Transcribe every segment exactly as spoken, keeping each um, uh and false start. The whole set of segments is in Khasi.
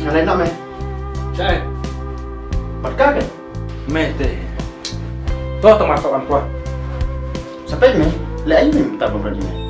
Ngan leit noh me. Shai. Bad ka kan? Me te. To tang ma sa wan poi. Sa peit me. Leh aïu me mynta bym wan ïa me.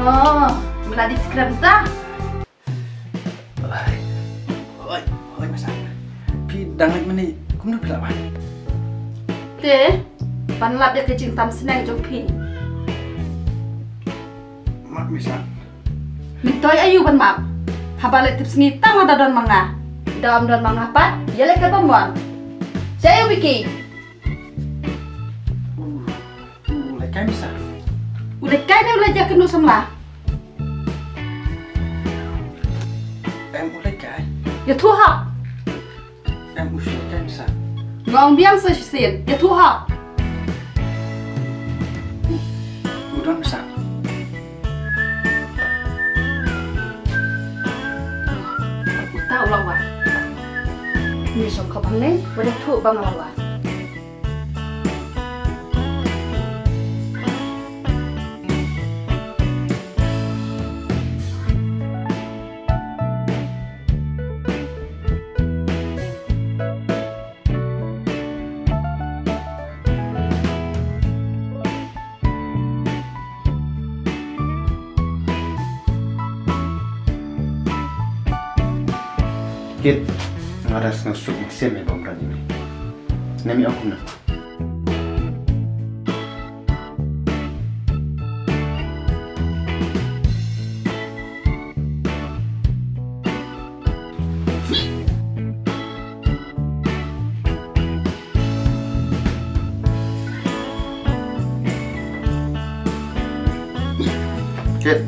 Oh, me la dei skrap ta. Oi, oi, masa. Phi dang leit mane, kumno phi lah wan? Te, ban lap ïa ka jingtam sneng jong phi. Map, misa. Myntoi aïu ban map? Haba leit tipsngi tang la da don ma nga. Da ym don ma nga pat, ïa leh katba mon. Sha ïa u Vicky. U, u leit kai misa. U leit kai ne u leit ïakynduh samla? Em, u leit kai. Ïathuh hok. Em, u leit kai misa. Nga ong biang sa shisien. Ïathuh hok. U don misa. Uta u la wan. Ngi shong kawang ne, wat ïathuh ba nga la wan. Kit, nga rasa nga suk maksiat me bam rani me. Nami aku na. Sit. Sit.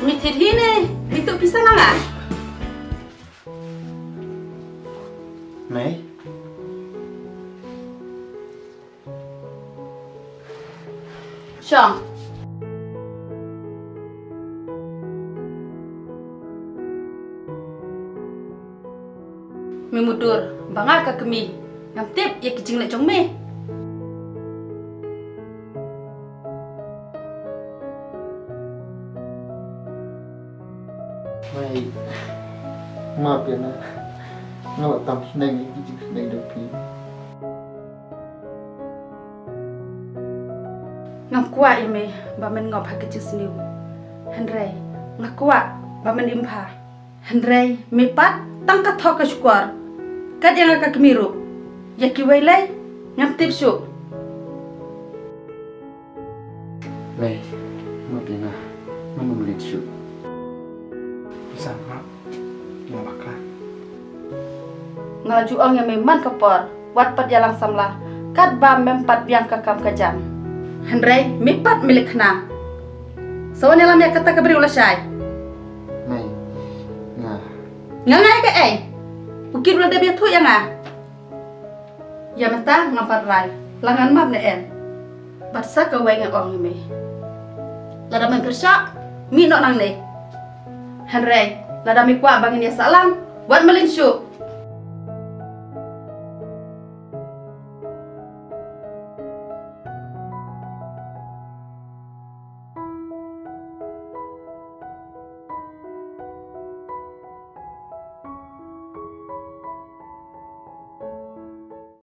Mi thit hi ne, mi tuh pisa na nga. Mei. Shong. Me mutdur ba nga ka kmie, ngam tip ïa ki jingleh jong me. Mei, map ïa nga. Nga la tam sneng ïa ki jingsneng jong phi. Ngam kwah ïa me ba men ngop ha ka jingsniew. Hynrei nga kwah ba men im bha. Hynrei me pat tang ka thok ka shukor. Kat ïa nga ka kmie ruh. Ïa kiwei lei ngam tip shuh. Lei, map ïa nga, ngan ym leit shuh. Pisa map, nga bakla. Nga la ju ong ïa me man ka por, wat pat ïalang samla, katba mem pat biang ka kam ka jam. Hynrei me pat me leh khnang. Sa wan ïalam ïa kata ka briew lashai. Mei, nga. Nga ngai kaei? U Kit u la dep ïathuh ïa nga. Ïa mynta ngam pat rai la ngan map ne em. Bad sa kawei nga ong ïa me, lada men pyrshah, mih noh nangne. Hynrei lada me kwah ba ngin ïa sahlang, wat mlien shuh.